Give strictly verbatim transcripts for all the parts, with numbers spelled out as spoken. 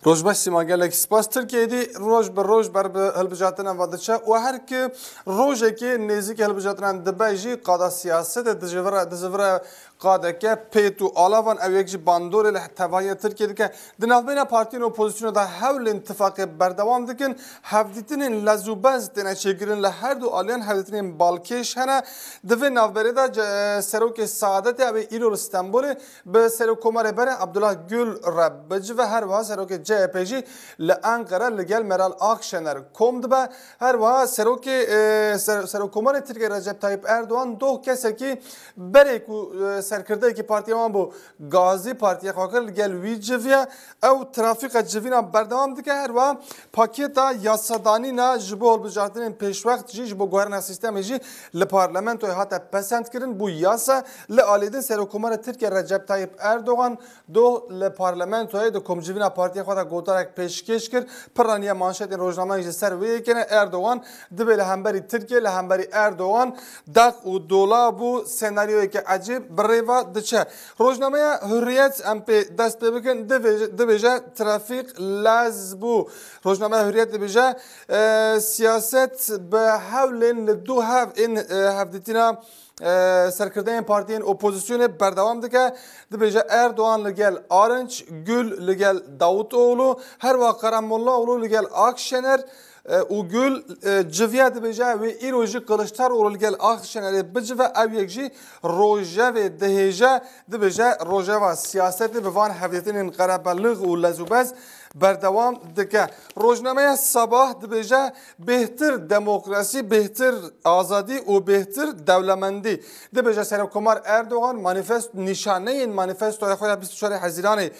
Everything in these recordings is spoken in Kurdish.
Roj baş Sîma, gelek spas. Tirkiye dî roj bi roj ber bi hilbijartinan ve diçe û her ki rojekê nêzîkî hilbijartinan dibe jî qada siyasetê dizivire, dizivire qadeke pêt û alavan ew yek jî bandorê li tevahiya Tirkiye dike. Di navbeyna partiyên opozisyonê de hewlên tifaqê berdewam dikin. Hevdîtinên lez û bez têne çêkirin li her du aliyan hevdîtinên balkêş hene. Di vê navberê de ce-, serokê Saadetê ew ê îro li Stenbolê bi Serokkomarê berê Abdullah Gül re bicive, her wiha serokê C H P jî li Enqere li gel Meral Akşener kom dibe. Her wiha serokê, e, ser-, Serokkomarê Tirkiye Recep Tayyip Erdogan doh kesekî berê ku, e, serkirdeyekî partiya wan bû, gazî partiya xwe kir, li gel wî civiya. Ew trafîka civîna berdewam dike. Her wiha pakêta yasadanîna ji bo hilbijartinên pêşwext jî, ji bo guherîna sîstemê jî li parlamentoyê hate pesendkirin, bû yasa. Li alî din Serokkomarê Tirkiye Recep Tayyip Erdogan doh li parlamentoyê di komcivîna partiya xwe de gotarek pêşkêş kir. Piraniya manşetên rojnameyan ji ser wê yekê ne. Erdogan dibê li hemberî Tirkiye, li hemberî Erdogan deq û dola bû, senaryoyeke ecêb bi rê ve diçe. Rojnameya Hurriyet, em pê dest pê bikin, divê-, dibêje trafîk lez bû. Rojnameya Hurriyet dibêje, e, siyaset bi hewlên li du hev ên, e, hevdîtina, e, serkirdeyên partiyên opozisyonê berdewam dike. Dibêje Erdogan li gel Arınç, Gül li gel Davutoğlu, her wiha Karamollaoğlu li gel Akşener, e, û Gül, e, civiya, dibêje wê îro jî Kılıçdaroğlu li gel Akşenerê bicive, ew yek jî rojevê dihêje, dibêje rojeva siyasetê bi van hevdîtinên qerebelix û lezûbez berdewam dike. Rojnameya Sabah dibêje bêhtir demokrasî, bêhtir azadî û bêhtir dewlemendî. Dibêje Serokkomar Erdogan manifest-, nîşaneyên manifestoya xwe ya bîst û çarê Hezîranê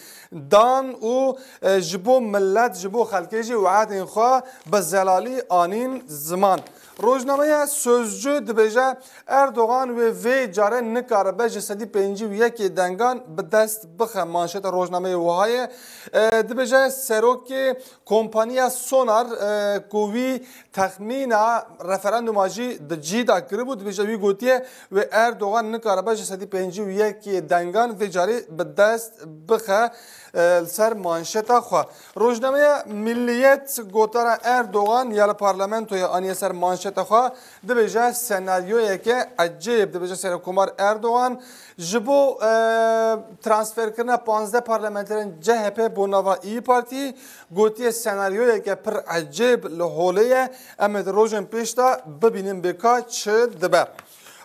dan û, e, ji bo milet, ji bo xelkê jî weadên xwe bi zelalî anîn ziman. Rojnameya Sözcü dibêje Erdogan wê vê care nikaribe ji sedî pêncî û yekê dengan bi dest bixe. Manşeta rojnameyê wiha ye. E, dibêje serokê kompaniya Sonar, e, ku wî texmîna referanduma jî di cî de kiribû, dibêje wî gotiye wê Erdogan nikaribe ji sedî pêncî û yekê dengan vê carê bi dest bixe, e, li ser manşeta xwe. Rojnameya Milliyet gotara Erdogan ya li parlamentoyê aniye ser manşeta xwe, dibêje senaryoyeke ecêb, dibêje Serokkomar Erdogan ji bo, e, transferkirina panzdeh parlamenterên C H P bo nava İYİ Partî, gotiye senaryoyeke pir ecêb li holê ye, em ê di rojên pêş de bibînin bê ka çi dibe.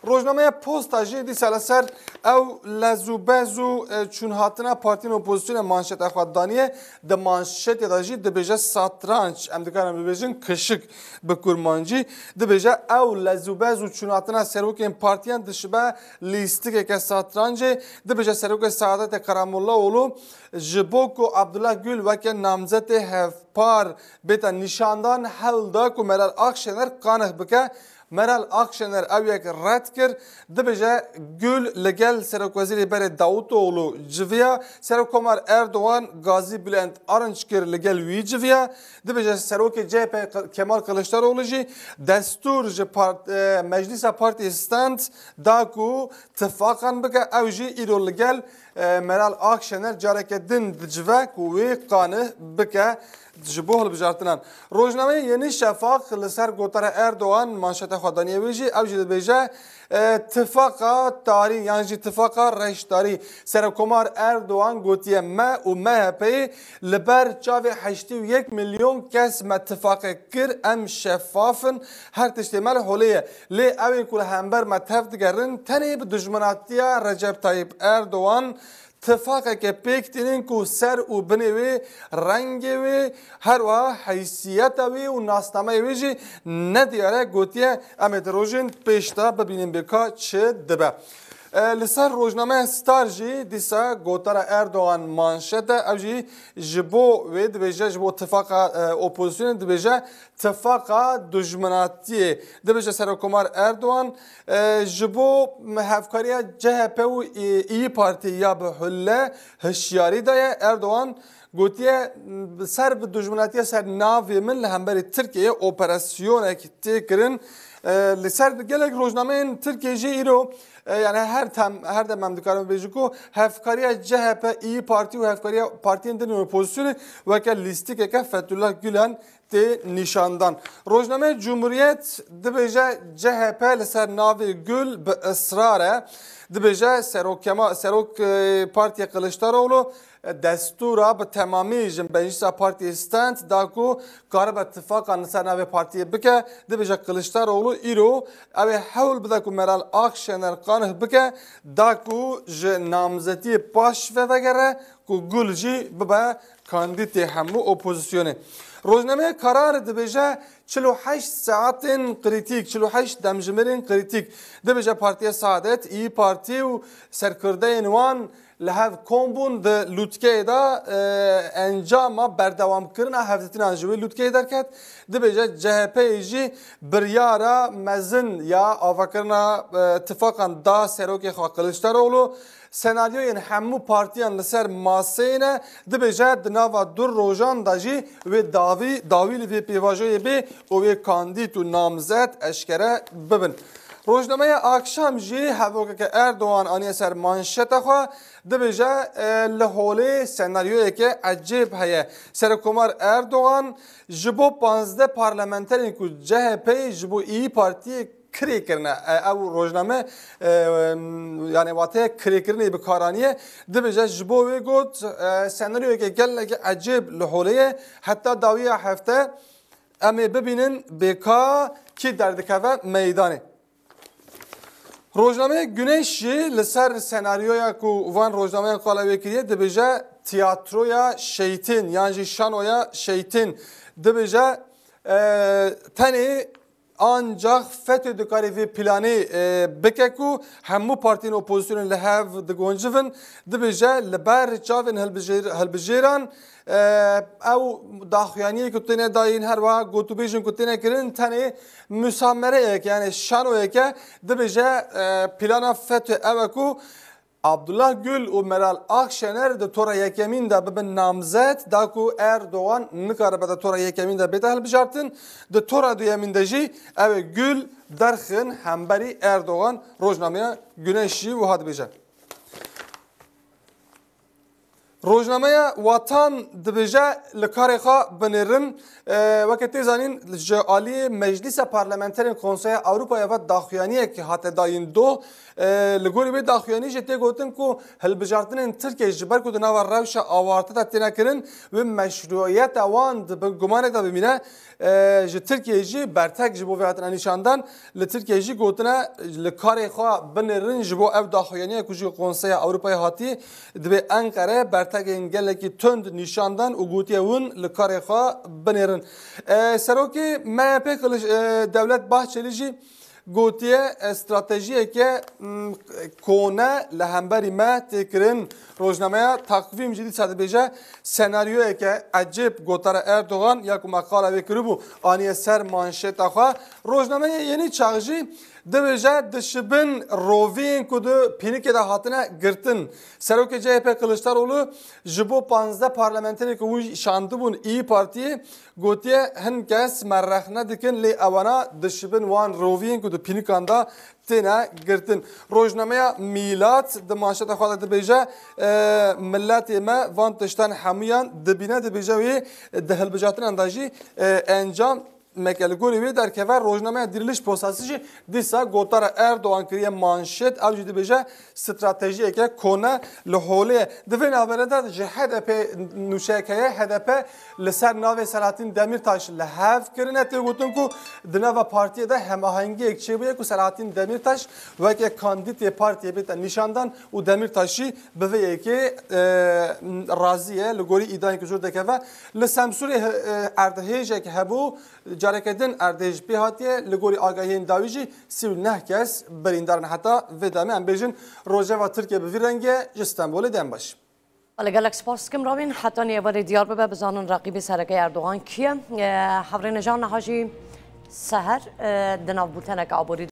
Rojnameya Posta jî dîsa li ser ew lez û bez û, e, çûnhatina partiyên opozisyonê manşeta xwe daniye. Di manşetê de jî dibêje satranç, em dikarin bibêjin kişik bi kurmancî. Dibêje ew lez û bez û çûnhatina serokên partiyan dişibe lîstikeke satrancê. Dibêje serokê Saadetê Karamollaoğlu ji bo ku Abdullah Gül weke namzetê hevpar bête nîşandan, hewl da ku Meral Akşener qanih bike. Meral Akşener ew yek red kir. Dibêje Gül li gel Serokwezîrê berê Davutoğlu civiya. Serokkomar Erdogan gazî Bülent Arınç kir, li gel wî civiya. Dibêje serokê C H P Kemal Kılıçdaroğlu jî destûr ji part-, e, Meclîsa Partiyê Stand da ku tifaqan bike. Ew jî îro li gel, e, Meral Akşener careke din dicive ku wê qanih bike ji bo hilbijartinan. Rojnameyê Yeni Şafak li ser gotara Erdogan manşeta xwe daniye, wê jî, ew jî dibêje, e, tifaqa tarî yan jî tifaqa reştarî. Serokkomar Erdogan gotiye, me û M H P'yê li ber çavê heştê û yek milyon kes me tifaqek kir, em şefaf in, her tiştê me li holê ye. Lê ew ên ku li hember me tev digerin, tenê bi dijminatiya Recep Tayyip Erdogan tifaqeke pêk tînin ku ser û binê wê, rengê wê, her wiha heysiyeta wê û nasnameyê wê jî nediyar e, gotiye, em ê di rojên pêş de bibînin bê ka çi dibe. E, li ser rojnameya Star jî dîsa gotara Erdogan manşet e, ew jî ji bo wê dibêje, ji bo tifaqa, e, opozisyonê dibêje, tifaqa dijminatiyê. Dibêje Serokkomar Erdogan, e, ji bo hevkariya C H P û, e, İYİ Partî ya bi hule hişyarî daye. Erdogan Gotiye, "Ser bi dijminatiya ser navê min li hemberî Tirkiyeyê operasyonek tê kirin." E, li ser gelek rojnameyên Tirkiyê jî îro, e, yani her tem-, her dem em dikarin bêjin ku hevkariya C H P, İYİ Parti û hevkariya partiyên din ên opozisyonê weke lîstikeke Fethullah Gülen tê nîşandan. Rojnameya Cumhuriyet dibêje, C H P li ser navê Gül bi israr e. Dibêje Serok Kema-, Serok, e, Partiya Kılıçdaroğlu, e, destûra bi temamî ji Meclisa Partiyê Stand da ku karibe tifaqan li ser navê partiyê bike. Dibêje Kılıçdaroğlu îro ew ê hewl bide ku Meral Akşener qanih bike, da ku ji namzetiyê paş ve vegere, ku Gül jî bibe kandîtê hemû opozisyonê. Rojnameya Karar dibêje, çil û heşt saetên krîtîk, çil û heşt demjimêrên krîtîk. Dibêje Partiya Saadet, İYİ Parti û serkirdeyên wan li hev kom bûn di lûtkeyê de, e, encama berdewamkirina hevdîtinan ji wê lûtkeyê derket. Dibêje C H P'yê jî biryara mezin ya avakirina, e, tifaqan da serokê xwe Kiliçdaroğlu. Senaryoyên hemû partiyan li ser maseyê ne, dibêje di nava du rojan de jî wê dawî, dawî li vê pêvajoyê bê û wê kandîd û namzet eşkere bibin. Rojnameya Akşam jî hevokeke Erdogan aniye ser manşeta xwe, dibêje, e, li holê senaryoyeke ecêb heye. Serokkomar Erdogan ji bo panzdeh parlamenterên ku C H P'yê ji bo İYİ Partiyê kirê kirine. E, ew rojname, e, yani wateya kirêkirinê bi kar aniye. Dibêje ji bo wê got, e, senaryoyeke gelekî ecêb li holê ye. Heta dawiya hefte em ê bibînin bê ka kî derdikeve meydanê. Rojnameya Güneş jî li ser senaryoya ku van rojnameyan qala wê kiriye dibêje tiyatroya şeytên yan jî şanoya şeytên. Dibêje, e, tenê Ancax FETÖ dikarê vê planê, e, bike ku hemû partiyên opozisyonê li hev digoncivin, dibêje li ber çavên hilbijêr-, hilbijêran, e, ew daxuyaniyê ku têne dayîn, her wiha gotûbêjên ku têne kirin, tenê musamereyek, yani şanoyek e, dibêje, e, plana FETÖ ew e ku Abdullah Gül û Meral Akşener di tora yekemîn de bibin namzet, da ku Erdogan nikaribe di tora yekemîn de bête hilbijartin. Di tora duyemîn de jî ew ê Gül derxin hemberî Erdogan, rojnameya Güneş jî wiha dibêje. Rojnameya Watan dibêje li karê xwe binêrin. E, weke tê zanîn, ji aliyê Meclîsa Parlamenterên Konseya Ewropayê ve daxuyaniyek hate dayîn doh. E, li gorî wê daxuyanî jî tê gotin ku hilbijartinên Tirkiyê ji ber ku di nava rewşa awarte de têne kirin, wê meşrûiyeta wan di bin gumanê de bimîne. E, ji Tirkiyê jî bertek ji bo vê hatine nîşandan. Li Tirkiyê jî gotine, li karê xwe binêrin ji bo ev daxuyaniye ku ji Konseya Ewropayê hatî, dibê Enqere bertekên gelekî tund nîşandan û gotiye hûn li karê xwe binêrin. E, serokê M H P Kılıç-, e, Devlet Bahçeli jî gotiye, e, stratejiyeke, m, kone li hemberî me tê kirin. Rojnameya Takvîm jî dîsa dibêje, senaryoyeke ecêb gotara Erdogan ya ku me qala wê kiribû aniye ser manşeta xwe. Rojnameya Yeni Çağ jî dibêje, dişibin roviyên ku di pînikê de hatine girtin. Serokê C H P Kılıçdaroğlu ji bo panzdeh parlamenterê ku wî şandibûn İYİ Partiyê, gotiye, hin kes me rexne dikin, lê ewana dişibin wan roviyên ku di pînikan de têne girtin. Rojnameya Mîlat di manşeta xwe de dibêje, e, miletê me van tiştan hemûyan dibîne, dibêje wê di hilbijartinan de jî, e, encam meke. Li gorî wê derkeve. Rojnameya Diriliş Postası jî dîsa gotara Erdogan kiriye manşet, ew jî dibêje stratejiyeke kone li holê ye. Di vê navberê de ji H D P nûçeyek heye. H D P li ser navê Selahattin Demirtaş li hev kirine. Tê gotin ku di nava partiyê de hemahengiyek çêbûye ku Selahattin Demirtaş weke kandîtê partiyê bête nîşandan û Demirtaş jî bi vê yekê, e, razî ye. Li gorî îdayên ku jor dekeve, li Semsûrê, e, erdhêjek hebû, careke din erdhêj pê hatiye. Li gorî agahiyên dawî jî sî û neh kes birîndar in. Heta vê demê, em bêjin, rojeva Tirkiye bi vî rengê ji Stenbolê dem baş. Wele gelek spas dikim Ravîn. Heta nî êvarê diyar bibe, bizanin reqîbê sereke Erdogan kî ye. E, hevrêne jan niha jî seher, e, di nav bûlteneke aborî